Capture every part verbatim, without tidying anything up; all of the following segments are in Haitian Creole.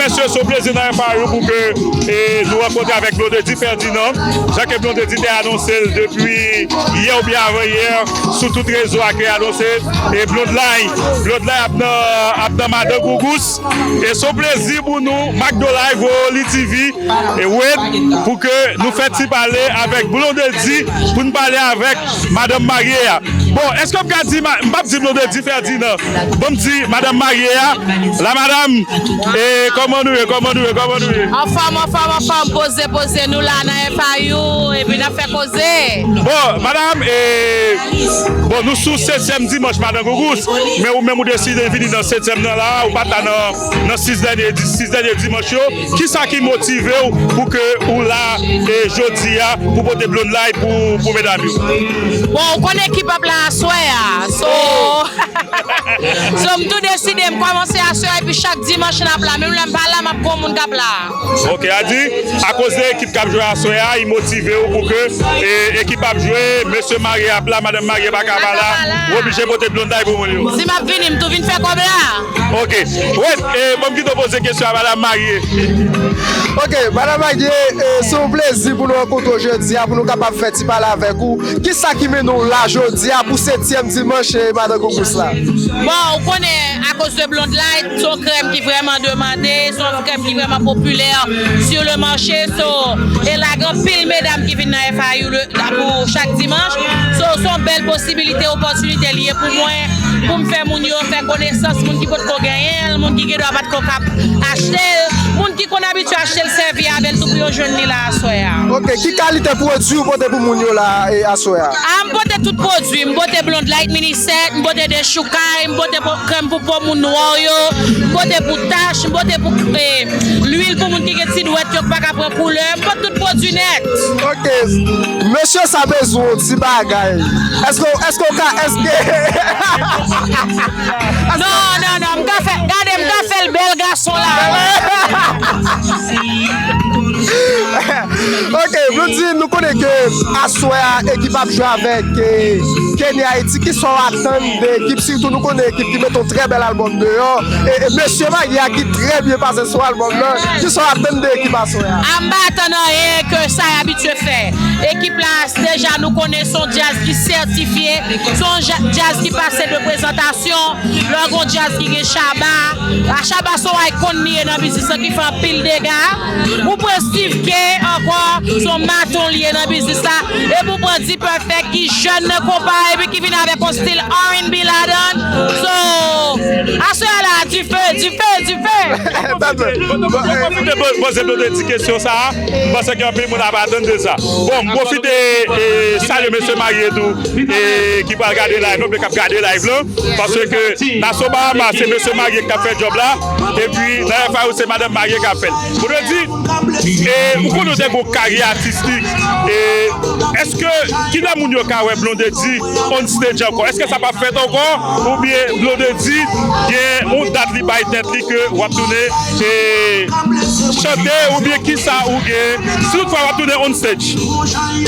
Mesye, se yon plezi nan F I U pou ke e, nou rankontre avèk Blondedy Ferdinand. Jan ke Blondedy te anonse l depi yè oubyen avan yè, sou tout rezo a ke anonse, e Blondline, Blondline ap nan, ap nan Madan Gougous. E se yon plezi pou nou, Macdo Live, Woli T V, e Wed, pou ke nou fè ti pale avèk Blondedy, pou n pale avèk madanm marye a. Bon, èske m ka di, ma- m p ap di Blondedy Ferdinand, ban m di madanm marye a, la madam, e kòman nou ye, kòman nou ye, kòman nou ye? Anfòm, anfòm, anfòm, poze, poze, nou la nan F I U, epi n ap fè koze. Bon, madam, e, bon, nou sou setyèm dimanch, madan Gougous, men ou menm ou deside vini nan setyèm nan la, ou pa t la nan, nan sis dènye, di- sis dènye dimanch yo. Kisa ki motive w pou ke ou la, e, jodi a, pou pote Blondline pou, pou medam yo? Bon, ou konnen ki p ap la aswè a, so, so m tou deside m kòmanse aswè a, epi chak dimanch n ap la, menm lè m pa la, m ap gon moun k ap la. Ok, a di, akoz de ekip k ap jwe aswè a, li motive w pou ke, e, ekip ap jwe, mesye marye ap la, madanm marye pa ka pa la, ou oblije pote Blondline pou moun yo. Si m ap vini, m tou vin fè kòb la. Ok, Wed, e, ban m kite w poze kesyon a madanm marye. Ok, madanm marye, e, se yon plezi pou nou rankontre w jodi a, pou nou kapab fè ti pale avèk ou. Kisa ki mennen w la jodi a pou setyèm dimanch, e, madan Gougous la? Bon, ou konnen, akoz de Blondline, se yon krèm ki vrèman demande, se yon krèm ki vrèman popilè sur le marché, so, e la gen anpil medam ki vin nan F I U le, pou chak dimanch. So, se yon bèl posibilite, opòtinite li ye pou mwen, pou m fè moun yo fè konesans, moun ki potko genyen l, moun ki gendwa pa t ko kab achte l, moun ki konn abitye achte l, sèvi avè l tou pou yo jwenn li la aswè a. Ok, ki kalite pwodui ou pote pou moun yo la, e, aswè a? A, m pote tout pwodui, m pote Blondline mini sèt, m pote dechoukay, m pote po- krèm pou po moun nwa yo, m pote pou tach, m pote pou, e, lwil pou moun ki gen ti dwèt yo k pa ka pran koulè, m pote tout pwodui nèt. Ok. Mesye sa bezwen yon ti bagay. Èske, èske w ka, èske, èske Non, non, non, m ka fè, gade, m ka fè l bèl gason la. Ok, Blondedy, nou konnen ke aswè a, ekip ap jwe avèk, e, Kenny Haiti. Kisa w atann de ekip? Sitou nou konnen ekip ki mete yon trè bèl albòm deyò. E, e mesye marye a ki trè byen pase sou albòm nan. Kisa w atann de ekip aswè a? A, m pa atann anyen ke sa y abitye fè. Ekip la, deja nou konnen se yon djaz ki sètifye, se yon ja- djaz ki pase de prezantasyon. Lè w gon djaz ki gen Shabba, a Shabba se yon icon li ye nan biznis lan ki fè anpil dega. Ou pran Steve K ankò, se yon maton li ye nan biznis la. Epi ou pran D-Perfect ki jèn nan konpa epi ki vin avèk yon stil R and B ladan l. So, aswè a la, dife, dife, dife. Mwen pwofite po- poze Blondedy kesyon sa a. M panse ke anpil moun ap atann de sa. Bon, m pwofite e, salye mesye marye tou e, ki pral gade live lan, oubyen k ap gade live lan. Paske Nassau Bahamas, se mesye marye k ap fè djòb la. Epi nan F I U, se madanm marye k ap fè l. Blondedy, e, ou konnen w te gon karyè atistik. E, èske, kilè moun yo ka wè Blondedy on stage ankò? Èske sa p ap fèt ankò? Oubyen Blondedy gen yon dat li bay tèt li ke w ap tounen, e, chante oubyen kisa ou gen? Si toutfwa w ap tounen on stage,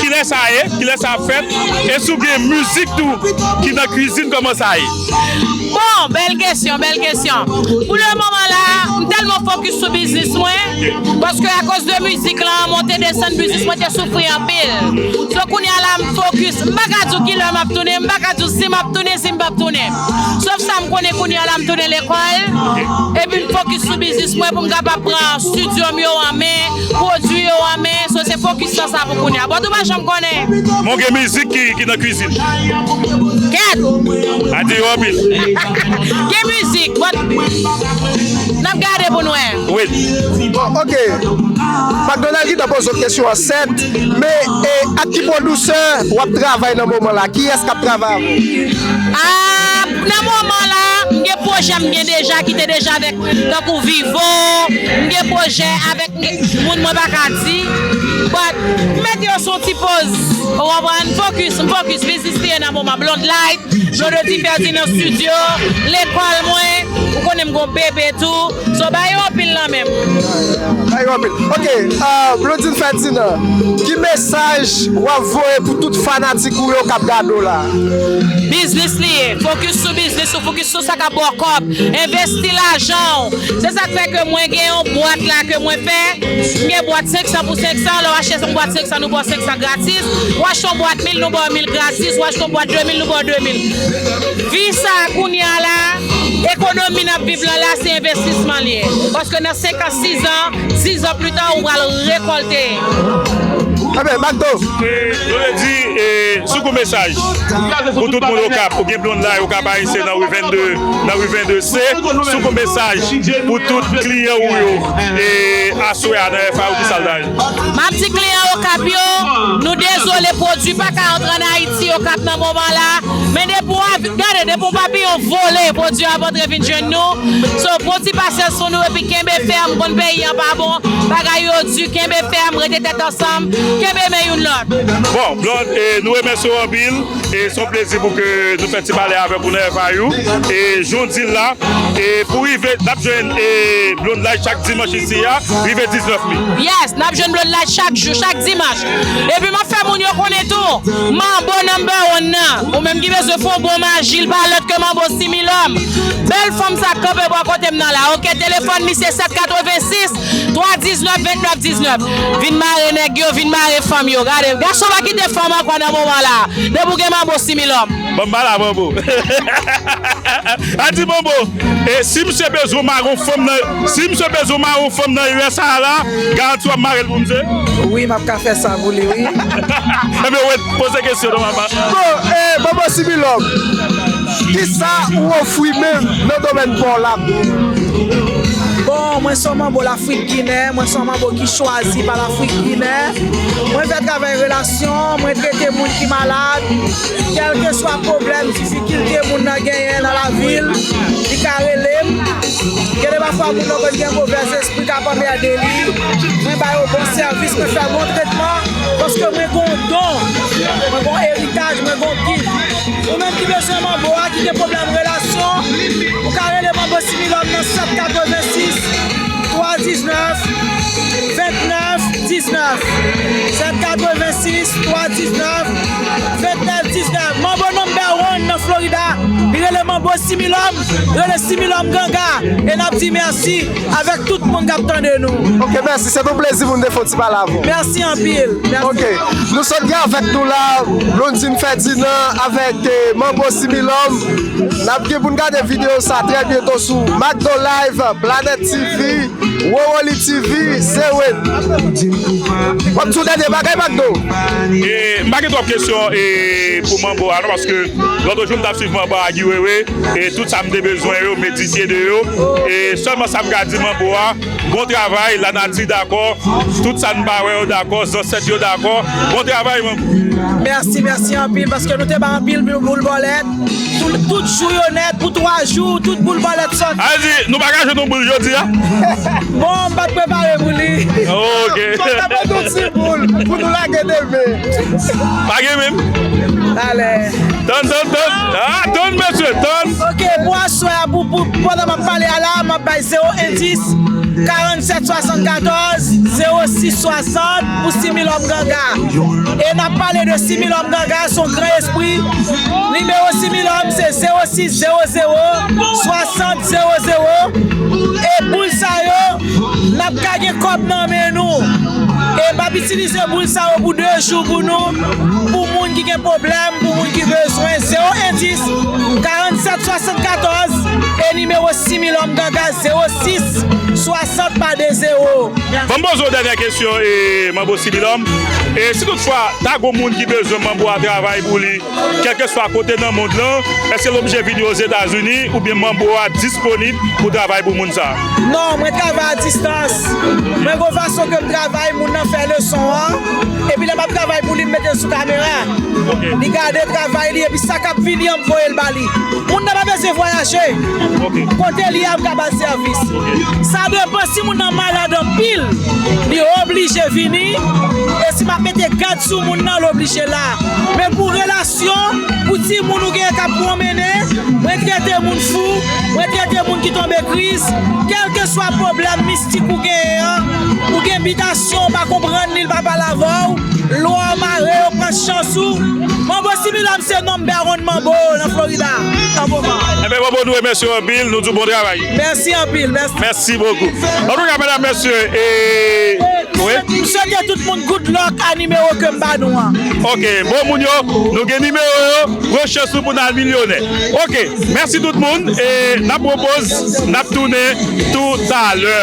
kilè sa ye? Kilè sa ap fèt? E si w gen mizik tou ki nan kwizin, kòman sa ye? Bon, bèl kesyon, bèl kesyon. Pou le moman la, m tèlman fokis sou biznis mwen, paske akoz de mizik lan, monte desann biznis mwen te soufri anpil. So kounye a la, m fokis, m pa ka di w kilè m ap tounen, m pa ka di w si m ap tounen, si m p ap tounen. Sof sa m konnen kounye a la, m tounen lekòl, epi m fokis sou biznis mwen pou m kapab pran estidyo m yo an men, pwodui yo an men, so se fokis lan sa pou kounye a. But ou pa janm konnen. Men w gen mizik ki, ki nan kwizin. Kèt! A di yo anpil. Gen mizik, but n ap gade pou n wè. Wi. Bon, ok. Macdonald gentan poze w kesyon an sèt, men, e, ak ki pwodisè w ap travay nan moman la? Kiyès k ap travay avè w? A, nan moman la, m gen pwojè m gen deja ki te deja avèk, tankou Vivo, m gen pwojè avèk moun mwen pa ka di, but m mete yo sou ti poz, ou konprann? Fokis, m fokis, biznis li ye nan moman. Blonde Light, Blondedy Ferdinand Studio, lekòl mwen, ou konnen m gon bebe tou. So, ba yo anpil kanmenm. Bay anpil. Ok, Blondine Ferdinand, ki mesaj w ap voye pou tout fanatik ou yo k ap gade w la? Biznis li ye. Fokis sou biznis ou, fokis sou sa k ap ba w kòb. Envesti lajan w. Se sa k fè ke mwen gen yon bwat la ke mwen fè. M gen bwat senk san pou senk san, lè w achte yon bwat senk san, nou ba w senk san gratis. Ou achte yon bwat mil, nou ba w mil gratis. Ou achte yon bwat de mil, nou ba w de mil. Vi sa a kounye a la, ekonomi n ap viv lan la, se envestisman li ye. Paske nan senk an, sis an, dis an pli ta, ou pral rekòlte. Ebyen, Macdo. E, nou vle di, e, si w gen yon mesaj pou tout moun Okap, ou gen Blonde Live, Okap Ayisyen nan ri vennde, nan ri vennde C, si w gen yon mesaj pou tout kliyan ou yo, e, aswè a nan F A yo, ki sa l ta ye? M ap di kliyan Okap yo, nou dezole, pwodui pa ka antre ann Ayiti, Okap nan moman la, men depi w av-, gade, depi w pa pi yon vole, pwodui ap antre vin jwenn nou. So, pran ti pasyans pou nou epi kenbe fèm, konn peyi an pa bon, bagay yo di, kenbe fèm, rete tèt ansanm, kenbe men youn lòt. Bon, Blonde, e, nou remèsye w anpil, e se yon plezi pou ke nou fè ti pale avèk ou nan F A U, e jan w di l la, e pou rive, n ap jwenn, e, Blonde Live chak dimanch isi a, rive diznèf mi. Yes, n ap jwenn Blonde Live chak jou, chak dimanch. Epi m ap fè moun yo konnen tou, Manbo number one nan. Ou menm ki bezwen fè yon bon maji, l pa lòt ke Manbo Similòm. Bèl fanm sa k kanpe bò kote m nan la. Ok, telefòn misye sèt katrevensis, twa diznèf, vennèf diznèf. Vin mare nèg yo, vin mare fanm yo. Gade, gason pa kite fanm ankò nan moman la. Depi w gen Manbo Similòm. Ban m pale a Manbo. A di Manbo, e si misye bezwen mare yon fanm nan, si misye bezwen mare yon fanm nan U S A la, garanti w ap mare l pou misye? Wi, m ap ka fè sa pou li, wi. Ebyen, wè, poze kesyon non, papa. Bon, e, Manbo Similòm, kisa ou ofri menm nan domèn pa w la? Bon, mwen se yon manbo Lafrik Ginen, mwen se yon manbo ki chwazi pa Lafrik Ginen. Mwen fè travay relasyon, mwen trete moun ki malad, kèlkeswa pwoblèm, difikilte moun nan genyen nan lavi l, li ka rele m. Gen de pafwa moun nan konn gen movèz espri k ap anmède li. Mwen ba yo bon sèvis, mwen fè bon tretman, paske mwen gen yon don, mwen gen yon eritaj, mwen gen yon gif. Ou menm ki bezwen manbo a, ki gen pwoblèm relasyon, ou ka rele Manbo Similòm nan sèt katrevensis, twa diznèf, vennèf diznèf. Sèt katrevensis, twa diznèf, vennèf diznèf. Manbo number one nan Florida. Li rele Manbo Similòm, rele Similòm Ganga. E n ap di mèsi avèk tout moun k ap tande nou. Ok, mèsi. Se yon plezi pou n te fè yon ti pale avè w. Mèsi anpil. Mèsi. Ok. Nou sot gen avèk nou la, Blondine Ferdinand avèk, eh, Manbo Similòm. N ap gen pou n gade videyo sa trè byento sou Macdo Live, Planet T V, Wowoli T V, Zewen. W ap di yon dènye bagay, Macdo? E, m pa gen twòp kesyon, e, pou Manbo a, non, paske lòt jou m t ap swiv Manbo a, Guy Wewe, e tout sa m te bezwen yo, m edifye de yo. E sèlman sa m ka di Manbo a, bon travay, lanati dakò, tout sa n pa wè yo dakò, zansèt yo dakò, bon travay, Manbo. Mèsi, mèsi anpil, paske nou te bay anpil boul, boul bòlèt. Tout, tout jou yo nèt, pou twa jou, tout boul bòlèt sòti. A di, nou pa ka jwenn yon boul jodi a? Bon, m pa t prepare pou li. Ok. Fò n ap mande yon ti boul pou nou lage demen. Pa gen menm. Talè. Tann, tann, tann. Ah, tann, mesye, tann. Ok, pou aswè a, pou, pou, pandan m ap pale a la, m ap bay zewo endis, karannsèt swasannkatòz, zewo sis swasant pou Similòm Ganga. E n ap pale de Similòm Ganga, se yon gran espri. Nimewo Similòm se zewo sis zewo zewo, swasant zewo zewo. E boul sa yo, n ap ka gen kòb nan men nou. E m ap itilize boul sa yo pou de jou pou nou, pou moun ki gen pwoblèm, pou moun ki bezwen. Zewo endis, karannsèt swasannkatòz, e nimewo Similòm Ganga, zewo sis swasant pa de zewo. Ban m poze w dènyè kesyon, e, Manbo Similòm. E si toutfwa, ta gon moun ki bezwen Manbo a travay pou li, kèlkeswa kote nan mond lan, èske l oblije vini Ozetazini oubyen Manbo a disponib pou travay pou moun sa a? Non, mwen travay a distans. Mwen gon fason ke m travay, moun nan fè leson an, epi lè m ap travay pou li, m mete l sou kamera. Ok. Li gade travay li, epi sa k ap vini an, m voye l ba li. Moun nan pa bezwen vwayaje. Ok. Kote li a, m ka ba l sèvis. Ok. Sa Depan si moun nan malad anpil, li oblije vini. E si m ap mete gad sou moun nan, l oblije la. Men pou relasyon, pou timoun ou genyen k ap pwonmennen, mwen trete moun fou, mwen trete moun ki tonbe kriz, kèlkeswa pwoblèm mistik ou genyen an, ou gen bitasyon, ou pa konprann li, l pa pale avè w, lwa w mare, yo pran chans ou. Manbo Similòm se nonm Bèwonn Manbo nan Florida, nan moman. Ebyen, Manbo, nou remèsye w anpil, nou di w bon travay. Mèsi anpil, mèsi. Mèsi bokou. Antouka, medam, mesye, e, wi. M swete tout moun good luck a nimewo ke m ba nou an. Ok, bon moun yo, nou gen nimewo yo, gwo chans nou pou n al milyonè. Ok, mèsi tout moun, e n ap repoze, n ap tounen toutalè.